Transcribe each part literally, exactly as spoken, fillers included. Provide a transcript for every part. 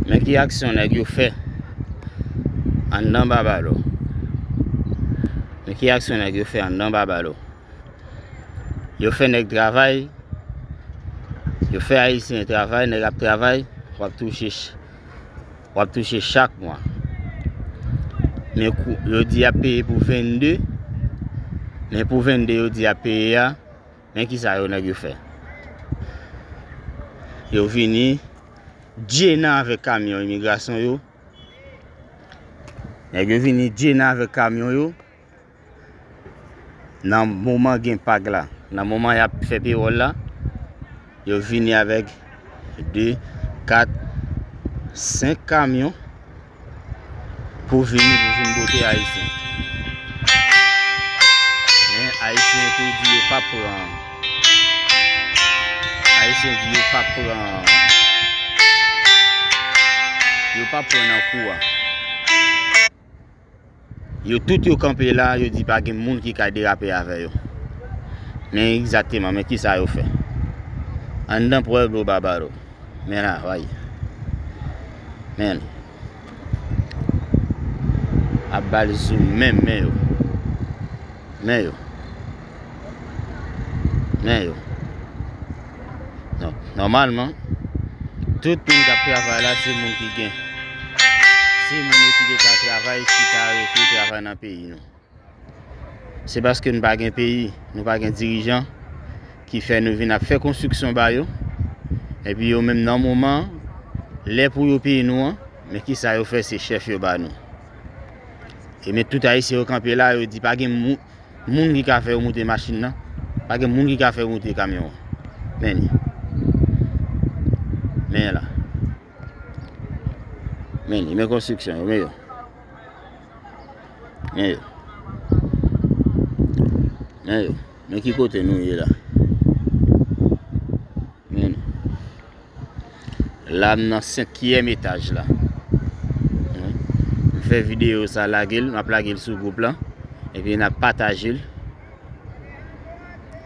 Men ki aksyon nèg yo fè anndan Babalo. Men ki aksyon nèg yo fè anndan Babalo. Yo fè nèg travay, yo fè ayisyen travay, nèg ap travay, w ap touche ch-, w ap touche chak mwa. Men kou, yo di y ap peye pou vennde, men pou vennde yo di y ap peye a, men ki sa yo nèg yo fè. Yo vini djenan avèk kamyon imigrasyon yo. Nèg yo vini djenan avèk kamyon yo. Nan moman gen pag la, nan moman y ap fè pewòl la, yo vini avèk de, kat, senk kamyon pou vini, pou vin bote ayisyen. Men ayisyen tou di yo p ap pran. Ayisyen di yo p ap pran. Yo p ap pran nan kou a. Yo tout yo kanpe la, yo di pa gen moun ki ka derape avè yo. Men egzakteman, men ki sa yo fè. Anndan Pueblo Babalo. Men la, way. Men. Ap bal sou men, men yo. Men yo. Men yo. Non, nòmalman, tout moun k ap travay la, se moun ki gen. Se moun yo ki te ka travay, ki ka rete travay nan peyi nou. Se paske nou pa gen peyi, nou pa gen dirijan ki fè nou vin ap fè konstriksyon ba yo. Epi yo menm nan moman, lè pou yo peye nou an, men ki sa yo fè, se chèf yo ba nou. E men tout ayisyen yo kanpe la, yo di pa gen mou-, moun ki ka fè yo moute machin nan. Pa gen moun ki ka fè yo moute kamyon an. Men li. Men la. Men li, men konstriksyon yo, men yo. Men yo. Men yo. Men ki kote nou ye la. Men nou. La m nan senkyèm etaj la. M fè videyo sa lage l, m ap lage l sou gwoup lan. Epi n ap pataje l.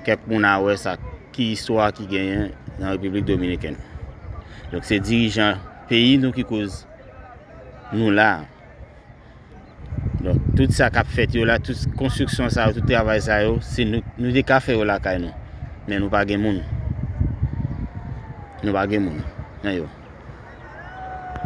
Kèk moun a wè sa, ki istwa ki genyen nan Repiblik Dominikèn. Donk se dirijan peyi nou ki koz nou la. Donk tout sa k ap fèt yo la, tout konstriksyon sa yo, tout travay sa yo, se nou, nou te ka fè yo lakay nou. Men nou pa gen moun. Nou pa gen moun nan yo.